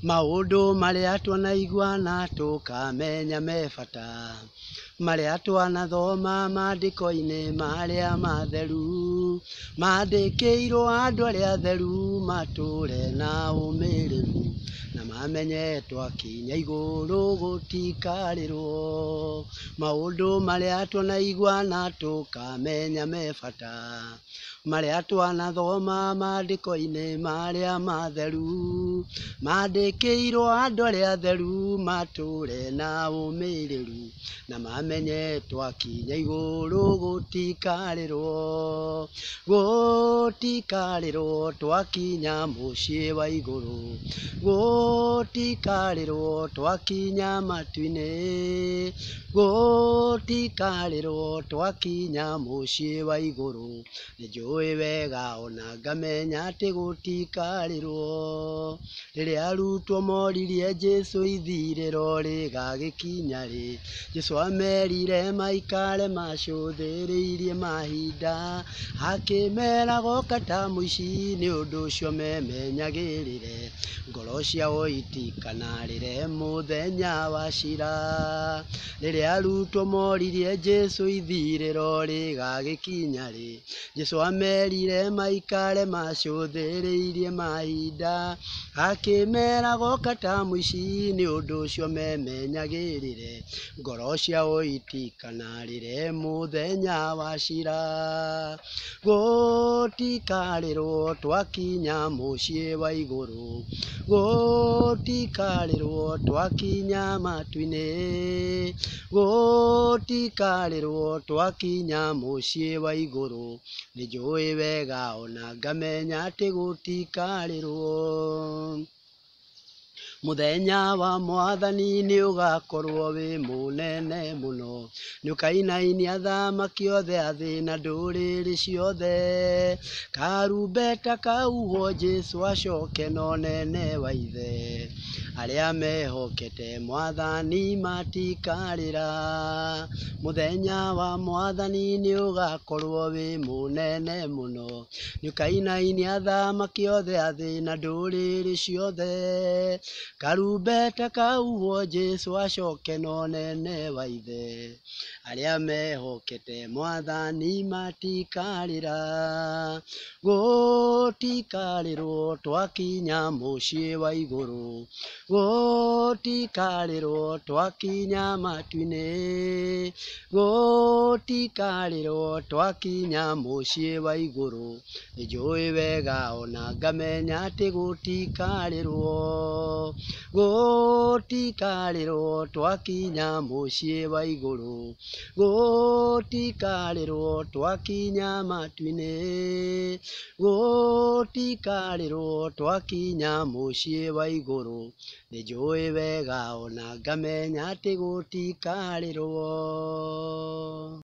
Maũndũ marĩa twanaigua na tũkamenya me bata, marĩa twanathoma maandĩko-inĩ marĩa matheru, mandĩkĩirwo andũ arĩa atheru matũre na ũmĩrĩru, na mamenye twakinya igũrũ gũtikarĩrwo. Maũndũ marĩa twanaigua na tũkamenya me bata, marĩa twanathoma maandĩko-inĩ marĩa matheru, mandĩkĩirwo andũ arĩa atheru matũre na ũmĩrĩru, na mamenye twakinya igũrũ gũtikarĩrwo. Gũtikarĩrwo twakinya mũciĩ wa igũrũ, gũtikarĩrwo twakinya matu-inĩ, gũtikarĩrwo twakinya mũciĩ wa igũrũ. Nĩnjũĩ wega ona ngamenya atĩ gũtikarĩrwo. Rĩrĩa arutwo moririe Jesũ ithirĩro rĩgagĩkinya rĩ, Jesũ amerire maikare macũthĩrĩirie mahinda, akĩmera goka ta mũici, nĩ ũndũ ũcio memenyagĩrĩre, ngoro ciao itikanarĩre mũthenya wa cira. Rĩrĩa arutwo moririe Jesũ ithirĩro rĩgagĩkinya rĩ, Jesũ amerire maikare macũthĩrĩirie mahinda, akĩmera goka ta mũici, nĩ ũndũ ũcio memenyagĩrĩre, ngoro ciao itikanarĩre mũthenya wa cira. Gũtikarĩrwo twakinya mũciĩ wa igũrũ, gũtikarĩrwo twakinya matu-inĩ, gũtikarĩrwo twakinya mũciĩ wa igũrũ. Nĩnjũĩ wega ona ngamenya atĩ gũtikarĩrwo. Mũthenya wa mwathani nĩ ũgakorwo wĩ mũnene mũno, nĩ ũkainainia athamaki othe a thĩ na ndũrĩrĩ ciothe. Karumbeta kauhwo Jesũ acoke na ũnene wa ithe, arĩa mehokete mwathani matikarĩra. Mũthenya wa mwathani nĩ ũgakorwo wĩ mũnene mũno, nĩ ũkainainia athamaki othe a thĩ na ndũrĩrĩ ciothe. Karumbeta kauhwo Jesũ acoke na ũnene wa ithe, arĩa mehokete mwathani matikarĩra. Gũtikarĩrwo twakinya mũciĩ wa igũrũ, gũtikarĩrwo twakinya matu-inĩ, gũtikarĩrwo twakinya mũciĩ wa igũrũ. Nĩnjũĩ wega ona ngamenya atĩ gũtikarĩrwo. Gũtikarĩrwo twakinya mũciĩ wa igũrũ, gũtikarĩrwo twakinya matu-inĩ, gũtikarĩrwo twakinya mũciĩ wa igũrũ. Nĩnjũĩ wega ona ngamenya atĩ gũtikarĩrwo.